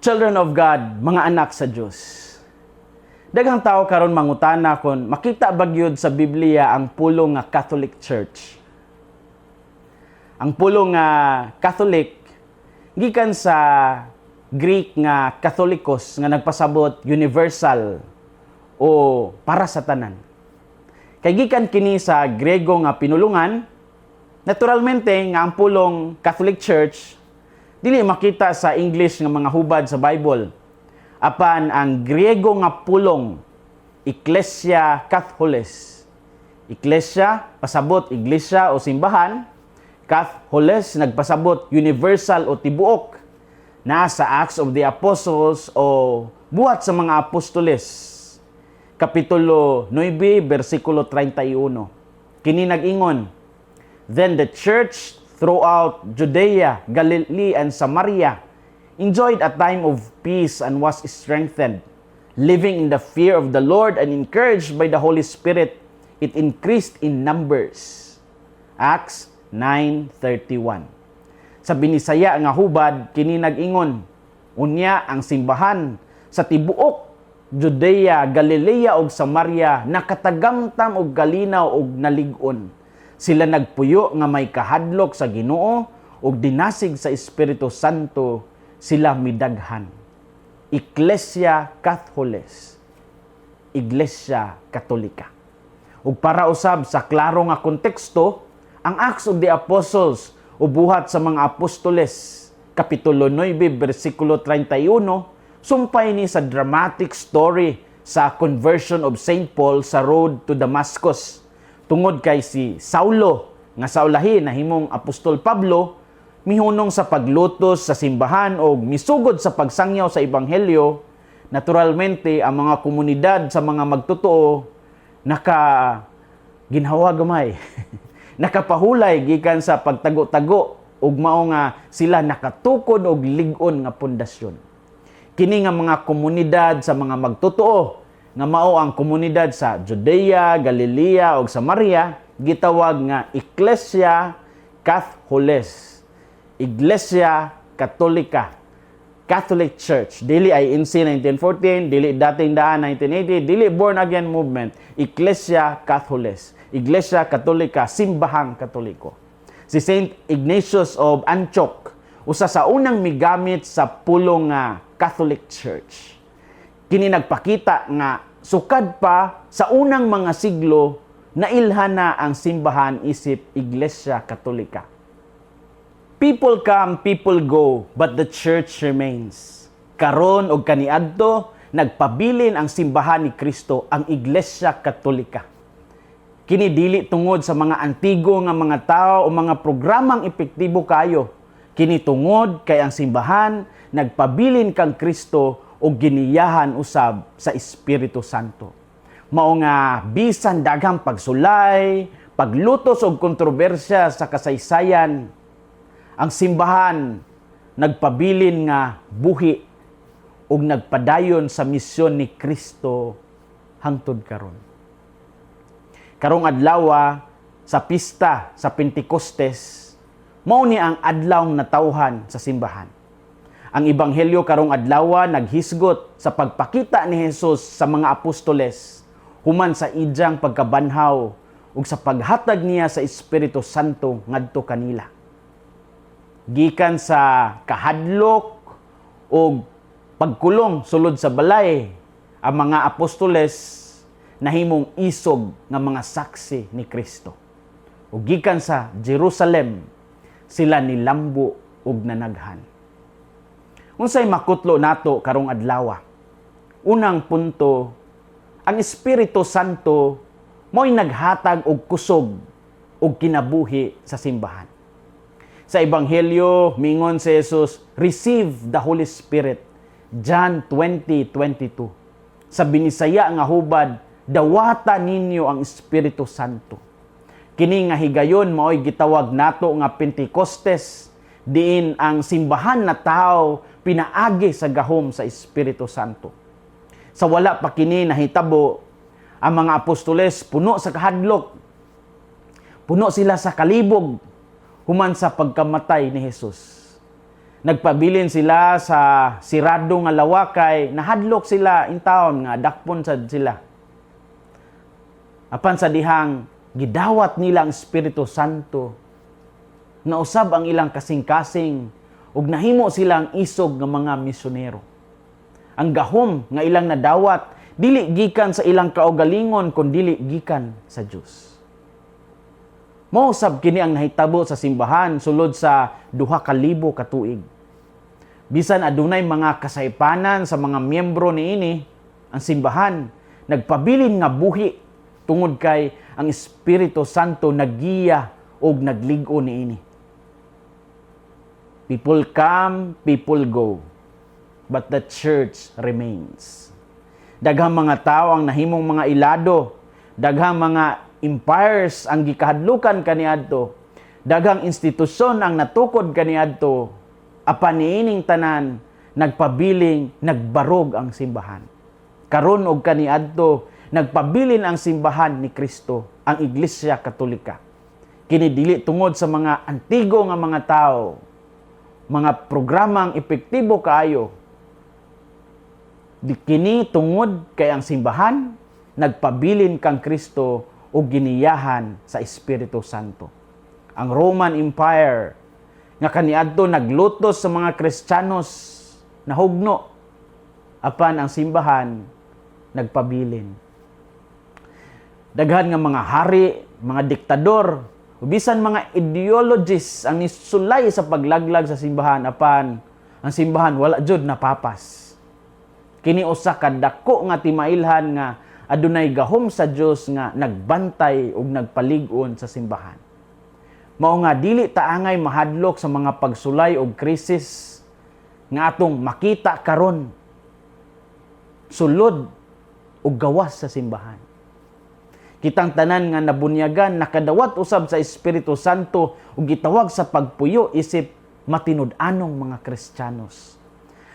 Children of God, mga anak sa Dios. Daghang tao karon mangutana kon makita ba gyud sa Biblia ang pulong nga Catholic Church. Ang pulong nga Catholic gikan sa Greek nga Catholicos nga nagpasabot universal o para sa tanan. Kay gikan kini sa Grego nga pinulungan, naturalmente nga ang pulong Catholic Church dili makita sa English nga mga hubad sa Bible. Apan ang Griego nga pulong Ecclesia Catholes. Ecclesia pasabot iglesia o simbahan, Catholes nagpasabot universal o tibuok, na sa Acts of the Apostles o Buhat sa mga Apostoles, Kapitulo 9, versikulo 31. Kini nag-ingon, "Then the church throughout Judea, Galilee, and Samaria enjoyed a time of peace and was strengthened. Living in the fear of the Lord and encouraged by the Holy Spirit, it increased in numbers." Acts 9:31. Sa Binisaya nga hubad, kini nag-ingon, "Unya ang simbahan sa tibuok Judea, Galilea ug Samaria nakatagamtam og kalinaw ug nalig-on. Sila nagpuyo nga may kahadlok sa Ginoo ug dinasig sa Espiritu Santo sila midaghan." Ecclesia Catholes. Iglesia Katolika. Ug para usab sa klaro nga konteksto, ang Acts of the Apostles o Buhat sa mga Apostoles, Kapitulo 9, versikulo 31, sumpay ni sa dramatic story sa conversion of St. Paul sa road to Damascus. Tungod kay si Saulo, nga sa ulahi nahimong Apostol Pablo, mihunong sa paglutos sa simbahan o misugod sa pagsangyaw sa ebanghelyo, naturalmente ang mga komunidad sa mga magtotoo naka ginhawa gamay. Nakapahulay gikan sa pagtago-tago ug mao nga sila nakatukod og lig-on nga pundasyon. Kini nga mga komunidad sa mga magtotoo nga mao ang komunidad sa Judea, Galilea ug Samaria gitawag nga Ecclesia Catholes. Iglesia Katolika. Catholic Church. Dili INC 1914, dili Dating Daan 1980, dili Born Again Movement. Ecclesia Catholes. Iglesia Katolika, Simbahang Katoliko. Si Saint Ignatius of Antioch, usa sa unang migamit sa pulong nga Catholic Church. Kini nagpakita nga sukad pa sa unang mga siglo, nailhan na ang simbahan isip Iglesia Katolika. People come, people go, but the church remains. Karon og kaniadto, nagpabilin ang simbahan ni Kristo, ang Iglesia Katolika. Kini dili tungod sa mga antigo nga mga tao o mga programang epektibo kayo. Kini tungod kay ang simbahan nagpabilin kang Kristo ug giniyahan usab sa Espiritu Santo. Mao nga bisan daghang pagsulay, paglutos og kontrobersya sa kasaysayan, ang simbahan nagpabilin nga buhi ug nagpadayon sa misyon ni Kristo hangtod karon. Karong adlaw sa pista sa Pentecostes, mao ni ang adlaw natawhan sa simbahan. Ang ebanghelyo karong adlaw naghisgot sa pagpakita ni Jesus sa mga apostoles human sa iyang pagkabanhaw ug sa paghatag niya sa Espiritu Santo ngadto kanila. Gikan sa kahadlok o pagkulong sulod sa balay, ang mga apostoles nahimong isog nga mga saksi ni Kristo. Ug gikan sa Jerusalem sila nilambo ug nanaghan. Unsay makutlo nato karong adlaw? Unang punto, ang Espiritu Santo mo'y naghatag og kusog ug kinabuhi sa simbahan. Sa Ebanghelyo, mingon si Jesus, "Receive the Holy Spirit." John 20:22. Sa Binisaya nga hubad, "Dawata ninyo ang Espiritu Santo." Kini nga higayon mao'y gitawag nato nga Pentecostes, diin ang simbahan na tao pinaagi sa gahom sa Espiritu Santo. Sa wala pa kini nahitabo, ang mga apostoles puno sa kahadlok. Puno sila sa kalibog human sa pagkamatay ni Jesus. Nagpabilin sila sa sirado nga lawakay, nahadlok sila in town nga dakpon sad sila. Apan sa dihang gidawat nila ang Espiritu Santo, nausab ang ilang kasing-kasing ug nahimo silang isog nga mga misyonero. Ang gahom nga ilang nadawat dili gikan sa ilang kaugalingon kun dili gikan sa Dios. Mao sab kini ang nahitabo sa simbahan sulod sa 2000 ka tuig. Bisan adunay mga kasaypanan sa mga miyembro niini, ang simbahan nagpabilin nga buhi tungod kay ang Espiritu Santo naggiya og naglig-on niini. People come, people go, but the church remains. Daghang mga tao ang nahimong mga ilado, daghang mga empires ang gikahadlukan kaniadto, daghang institusyon ang natukod kaniadto, apan niining tanan nagpabiling nagbarog ang simbahan. Karon og kaniadto, nagpabilin ang simbahan ni Kristo, ang Iglesia Katolika. Kini dili tungod sa mga antigo nga mga tao, mga programang epektibo kaayo. Di kini tungod kay ang simbahan nagpabilin kang Kristo ug giniyahan sa Espiritu Santo. Ang Roman Empire nga kaniadto naglutos sa mga Kristiyanos nahugno, apan ang simbahan nagpabilin. Daghan nga mga hari, mga diktador, bisan mga ideologies ang nisulay sa paglaglag sa simbahan, apan ang simbahan wala jud napapas. Kini usa ka dako nga timailhan nga adunay gahom sa Dios nga nagbantay ug nagpalig-on sa simbahan. Mao nga dili ta angay mahadlok sa mga pagsulay og krisis nga atong makita karon sulod ug gawas sa simbahan. Kitang tanan nga nabunyagan nakadawat usab sa Espiritu Santo ug gitawag sa pagpuyo isip matinud-anong mga Kristiyanos.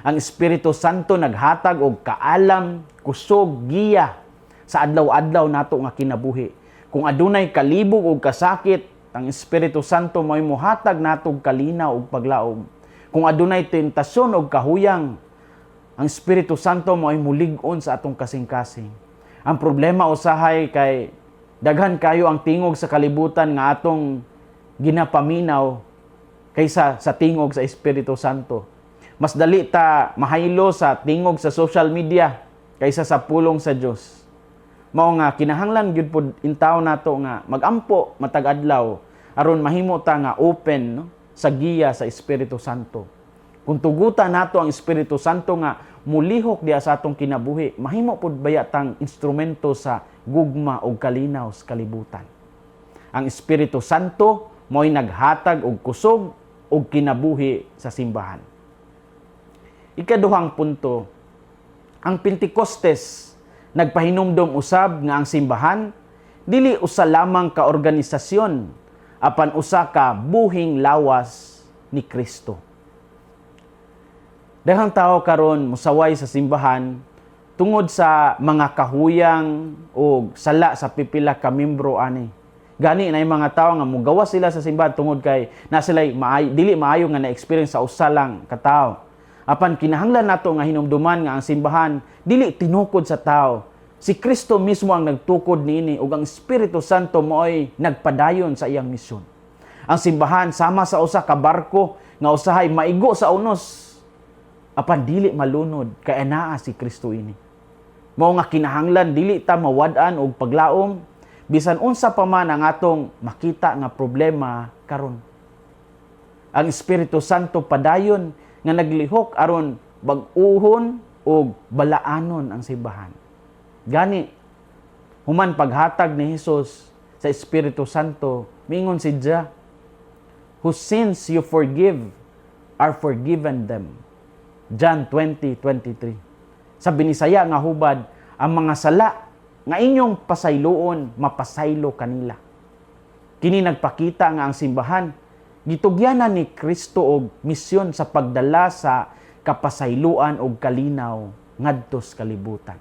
Ang Espiritu Santo naghatag og kaalam, kusog, giya sa adlaw-adlaw nato nga kinabuhi. Kung adunay kalibog ug kasakit, ang Espiritu Santo mo'y mohatag natog kalinaw ug paglaom. Kung adunay tentasyon ug kahuyang, ang Espiritu Santo mo'y mulig-on sa atong kasing-kasing. Ang problema usahay kay daghan kayo ang tingog sa kalibutan nga atong ginapaminaw kaysa sa tingog sa Espiritu Santo. Mas dali ta mahaylo sa tingog sa social media kaysa sa pulong sa Dios. Mao nga kinahanglan gyud pud intaw nato nga magampo matag adlaw aron mahimo ta nga open, no, sa giya sa Espiritu Santo. Kung tugutan nato ang Espiritu Santo nga mulihok diha sa atong kinabuhi, mahimo pud baya tang instrumento sa gugma ug kalinaw sa kalibutan. Ang Espiritu Santo mo'y naghatag og kusog ug kinabuhi sa simbahan. Ikaduhang punto, ang Pentecostes nagpahinumdom usab nga ang simbahan dili usa lamang ka organisasyon apan usa ka buhing lawas ni Kristo. Daghang tao karon musaway sa simbahan tungod sa mga kahuyang o sala sa pipila ka membro ani. Gani na mga tao nga mugawas sila sa simbahan tungod kay na sila maay, dili maayo nga na-experience sa usa lang ka tawo. Apan kinahanglan nato nga hinumduman nga ang simbahan dili tinukod sa tao. Si Kristo mismo ang nagtukod niini ug ang Espiritu Santo mo'y nagpadayon sa iyang misyon. Ang simbahan sama sa usa ka barko nga usahay maigo sa unos apan dili malunod kay anaa si Kristo ini. Mao nga kinahanglan dili ta mawad-an og paglaom bisan unsa pa man ang atong makita nga problema karon. Ang Espiritu Santo padayon nga naglihok aron bag-uhon ug balaanon ang simbahan. Gani human paghatag ni Hesus sa Espiritu Santo, mingon si Jah, "Whose sins you forgive are forgiven them." John 20:23. Sa Binisaya nga hubad, ang mga sala nga inyong pasayloon, mapasaylo kanila. Kini nagpakita nga ang simbahan gitugyanan ni Kristo og misyon sa pagdala sa kapasayloan og kalinaw ngadto sa kalibutan.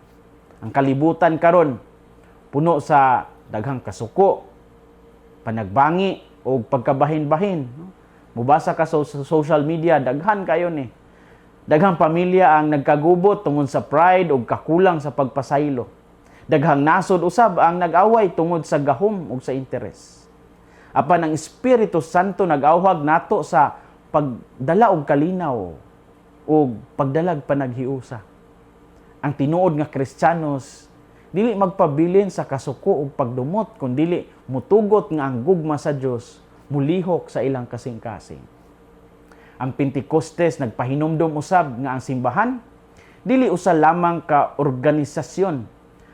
Ang kalibutan karon puno sa daghang kasuko, panagbangi o pagkabahin-bahin, no? Mubasa ka sa social media, daghan kayo ni. Daghang pamilya ang nagkagubot tungod sa pride ug kakulang sa pagpasaylo. Daghang nasod usab ang nag-away tungod sa gahom ug sa interes. Apan ang Espiritu Santo nag-awhag nato sa pagdala og kalinaw ug pagdalag panaghiusa. Ang tinuod nga Kristiyanos dili magpabilin sa kasuko ug pagdumot, kun dili mutugot nga ang gugma sa Dios mulihok sa ilang kasing-kasing. Ang Pentecostes nagpahinumdom usab nga ang simbahan dili usa lamang ka organisasyon,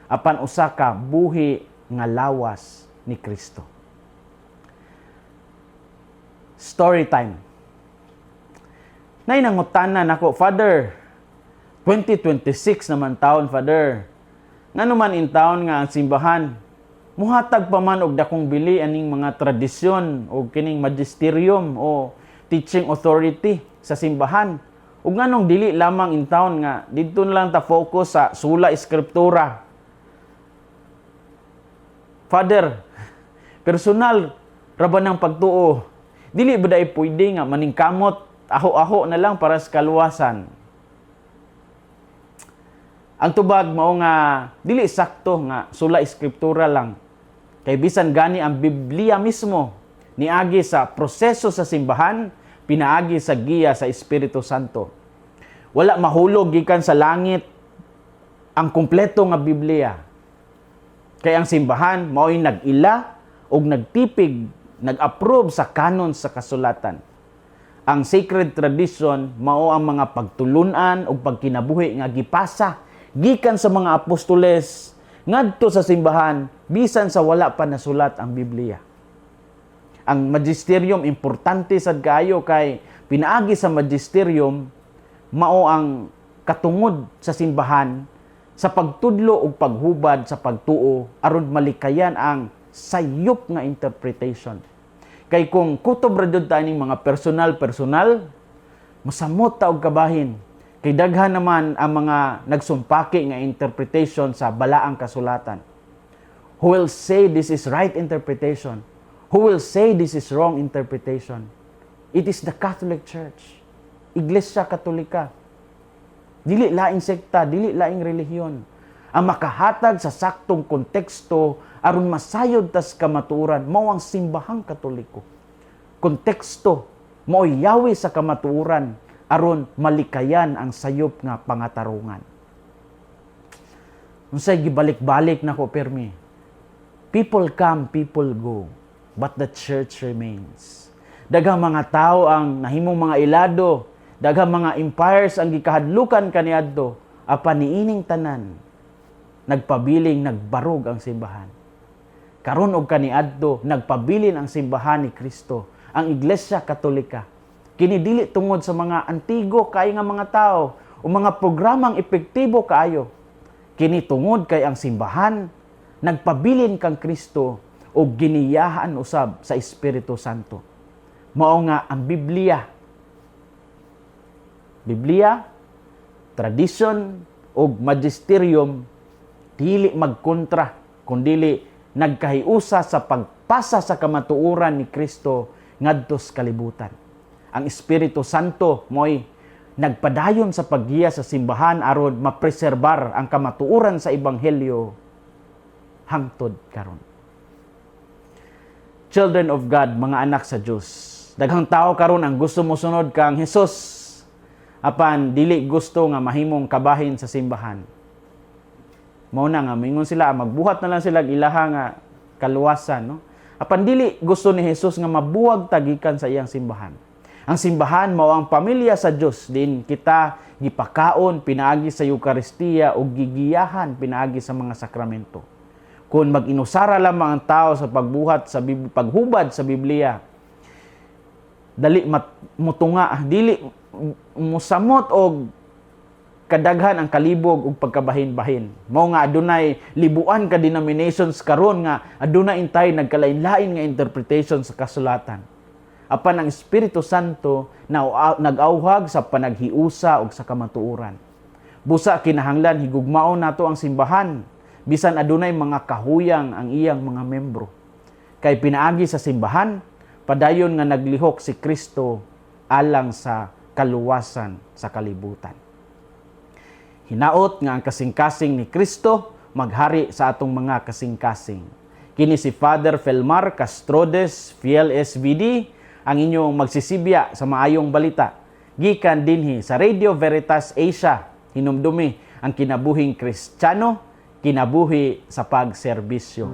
apan usa ka buhi nga lawas ni Kristo. Story time. Nay nangutana nako, "Father, 2026 naman taon, Father. Ngano man in taon nga ang simbahan muhatag pa man og dakong bili aning mga tradisyon o kining magisterium o teaching authority sa simbahan? Ug nganong dili lamang in taon nga didto na lang ta focus sa sola scriptura? Father, personal ra ba ng pagtuo? Dili ba dai pwede nga maningkamot aho-aho na lang para sa kaluwasan?" Ang tubag mao nga dili sakto nga sola scriptura lang. Kay bisan gani ang Biblia mismo niagi sa proseso sa simbahan pinaagi sa giya sa Espiritu Santo. Wala mahulog gikan sa langit ang kumpleto nga Biblia. Kay ang simbahan mao'y nag-ila og nagtipig, nag-approve sa kanon sa kasulatan. Ang sacred tradition mao ang mga pagtulunan ug pagkinabuhi nga gipasa gikan sa mga apostoles ngadto sa simbahan bisan sa wala pa nasulat ang Biblia. Ang magisterium importante sad kaayo kay pinaagi sa magisterium mao ang katungod sa simbahan sa pagtudlo ug paghubad sa pagtuo aron malikayan ang sayop nga interpretation. Kay kung kutob ra jud ta ning mga personal personal, masamot ta og kabahin. Kay daghan naman ang mga nagsumpaki nga interpretation sa balaang kasulatan. Who will say this is right interpretation? Who will say this is wrong interpretation? It is the Catholic Church. Iglesia Katolika. Dili laing sekta, dili laing relihiyon. Ang makahatag sa saktong konteksto aron masayod tas kamatuoran mao ang Simbahang Katoliko. Konteksto mao yawi sa kamatuoran aron malikayan ang sayop nga pangatarungan. Unsay gibalik-balik nako permi? People come, people go, but the church remains. Daghang mga tao ang nahimong mga ilado, daghang mga empires ang gikahadlukan kaniadto, apan niining tanan nagpabiling nagbarog ang simbahan. Karon og kaniadto, nagpabilin ang simbahan ni Kristo, ang Iglesia Katolika. Kini dili tungod sa mga antigo kaayo nga mga tao o mga programang epektibo kaayo. Kini tungod kay ang simbahan nagpabilin kang Kristo o giniyahan usab sa Espiritu Santo. Mao nga ang Biblia, tradition ug magisterium dili magkontra kundili nagkahiusa sa pagpasa sa kamatuoran ni Kristo ngadto sa kalibutan. Ang Espiritu Santo mo'y nagpadayon sa paggiya sa simbahan aron mapreserbar ang kamatuoran sa ebanghelyo hangtod karon. Children of God, mga anak sa Dios. Daghang tao karon ang gusto mosunod kang Hesus apan dili gusto nga mahimong kabahin sa simbahan. Mao na nga mingon sila, magbuhat na lang sila og ilaha nga kaluwasan, no? Apan dili gusto ni Jesus nga mabuwag ta gikan sa iyang simbahan. Ang simbahan mao ang pamilya sa Dios din kita gipakaon pinaagi sa Eukaristiya ug gigiyahan pinaagi sa mga sakramento. Kung mag-inusara lamang ang tao sa pagbuhat sa paghubad sa Biblia, dali mutunga, dili musamot og kadaghan ang kalibog ug pagkabahin-bahin. Mao nga adunay libuan ka denominations karon nga adunay intay nagkalain-lain nga interpretation sa kasulatan. Apan ang Espiritu Santo na nag-awhag sa panaghiusa ug sa kamatuoran. Busa kinahanglan higugmaon nato ang simbahan bisan adunay mga kahuyang ang iyang mga membro. Kay pinaagi sa simbahan, Padayon nga naglihok si Kristo alang sa kaluwasan sa kalibutan. Hinaot nga ang kasing-kasing ni Kristo maghari sa atong mga kasing-kasing. Kini si Father Felmar Castrodes, Fiel SVD, ang inyong magsisibya sa maayong balita. Gikan dinhi sa Radio Veritas Asia, hinumdumi ang kinabuhing Kristiyano, kinabuhi sa pagserbisyo.